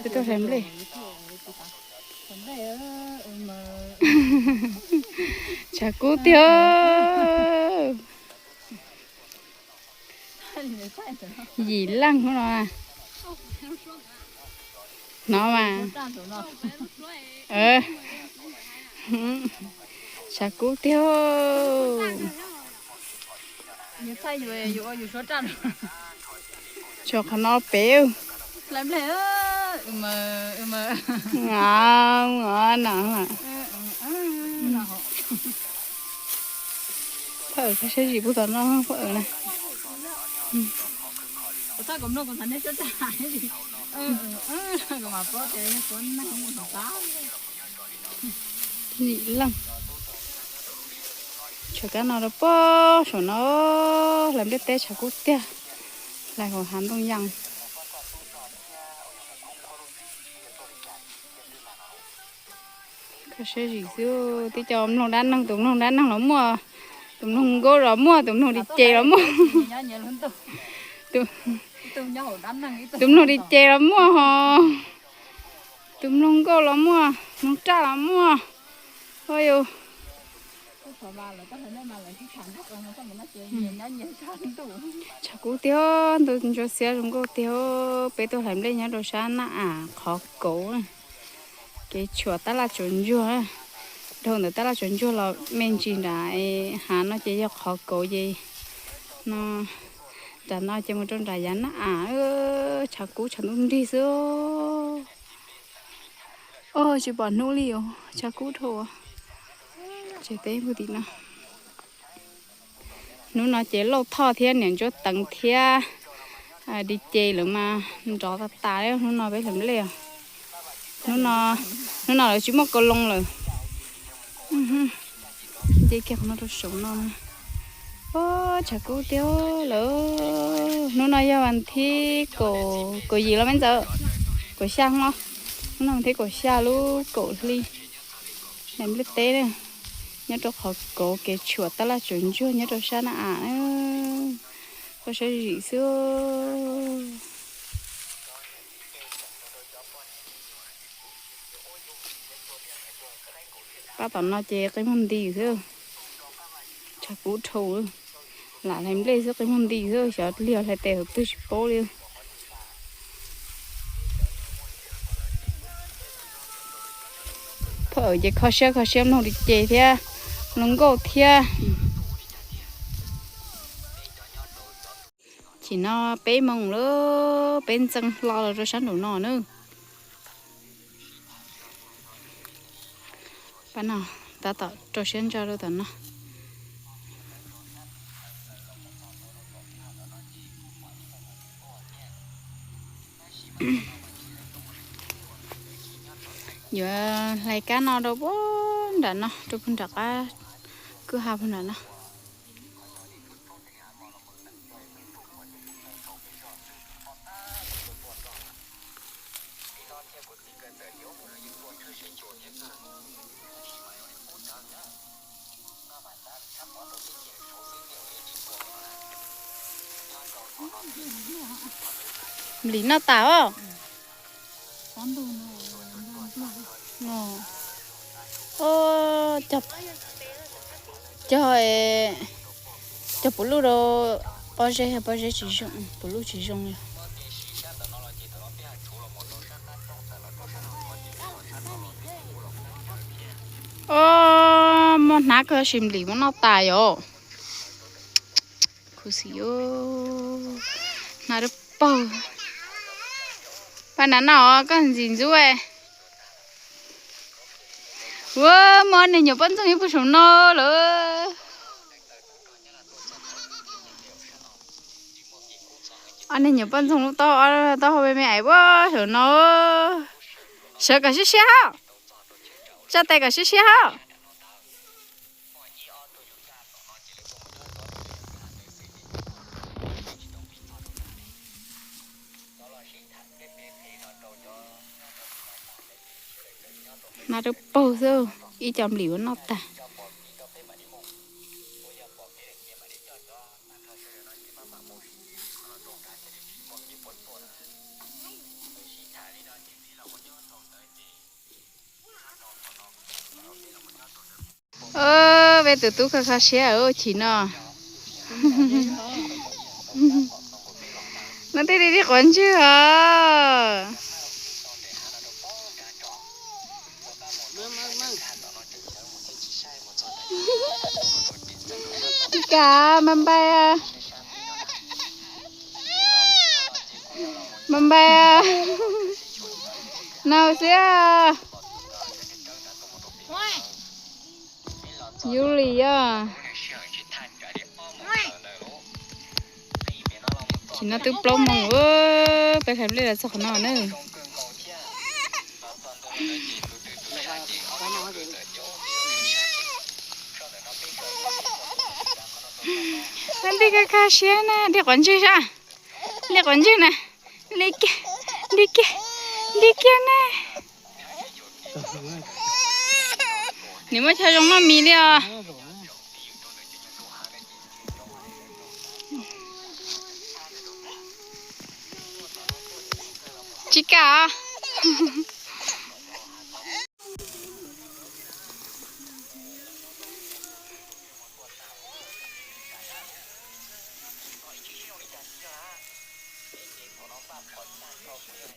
Peb tuaj hlais nplej. Tshav kub tiag. Yim leej hnub no. Hnov mas. Tshav kub tiag. Tshuav qhov no pem. Phaj Awm, koj saib zim puag tom no Phaj Awm na. Yim leej. Tshuav kab no rau puag saum no, hlais nplej teb tshav kub tiag, hlais hauv hav ntoo yas. Koj saib zim xwb, tib co mloog dab neeg, tus mloog dab neeg los muaj, tus mloog nkauj los muaj, tus mloog li ces los muaj. Tus mloog li ces los muaj hos, tus mloog nkauj los muaj, mloog raj los muaj. Ua yus, tshav kub tiag, ntuj ntsuab xiab zoo nkauj tiag. Peb tuaj hlais nplej nyob rau sab Nab Am qhov kauv, kev tshuam tab laj tsuas ntsuag. Dhau ntawm tab laj tsuas ntsuag los me ntsis nram hav no ces yog qhov kauv ces no, nram no ces mus rau nram yav Nab Am, tshav kub tshav ntuj nrig xwb. Os, tsis pom hnub li os, tshav kub dhau. Tsev teb puag tim no. Hnub no ces Lauj Thoj thiab niam Ntsuab Teev thiab Di Ces lawv mas nrov tas tas li. Hnub no peb hlais nplej os. Hnub no, hnub no lawv tsis muaj kaus loo lawm. Nce kiag qhov no rau saum no. Os, tshav kub tiag lawm. Hnub no yog vas thib kaum, kaum yim los me ntxawm, kaum xya hmo. Hnub no vas thib kaum xya lub kaum hli. Hlais nplej teb nyob rau qhov kauv, kev tshuam tab laj tsuas ntsuag nyob rau sab Nab Am. Koj saib zim xwb. Pab tom no ces qi muag nti xwb. Tshav kub dhau. Lam hlais nplej xwb qi muag nti xwb, xyov li hlais tes thaum twg tsis paub li. Phaj Awm ces kho siab kho siab mloog Di Ces thiab mloog nkauj thiab. Chim no peb moos lawm, peb ntxeev hlo los rau sab nraum no na. Pab no tab tom rau siab ntso rau tom no. Yuav hlais kab no rau puag nram no, rau puag nram qab kwj ha puag nram no. Nplim noj tas os. Cog, cog puv luj rau pob zeb, pob zeb tsis zoo, puv luj tsis zoo li. Os, muaj hnab koj tab sis nplim muab noj tas yom. Khuv xim, hnab dawb paug. Pab nram no koj ntxim ntxub. Ua, muaj ob niag nyuam poj ntxoog ib puag saum no lawm. Ob niag nyuam poj ntxoog lub taub, taub hau me me ais puag saum no. Sawv kom siab siab hab. Tsa tes kom siab siab hab. Hnab dawb paug xwb, ib co nplim ua noj tag. Peb tus tub kho kho siab chim no. No tej li dib quav ntswg os. Tsis kam, npais npais, npais npais. No xwb. Yuli os. Chim no twb plaub moos, peb hlais nplej los txog qhov no na. Ua ntej kho kho siab na, dib quav ntswg sab, dib quav ntswg na, li kiag, li kiag, li kiag na. Nws muab chaw zoo maj mis li os. Tsis kam os.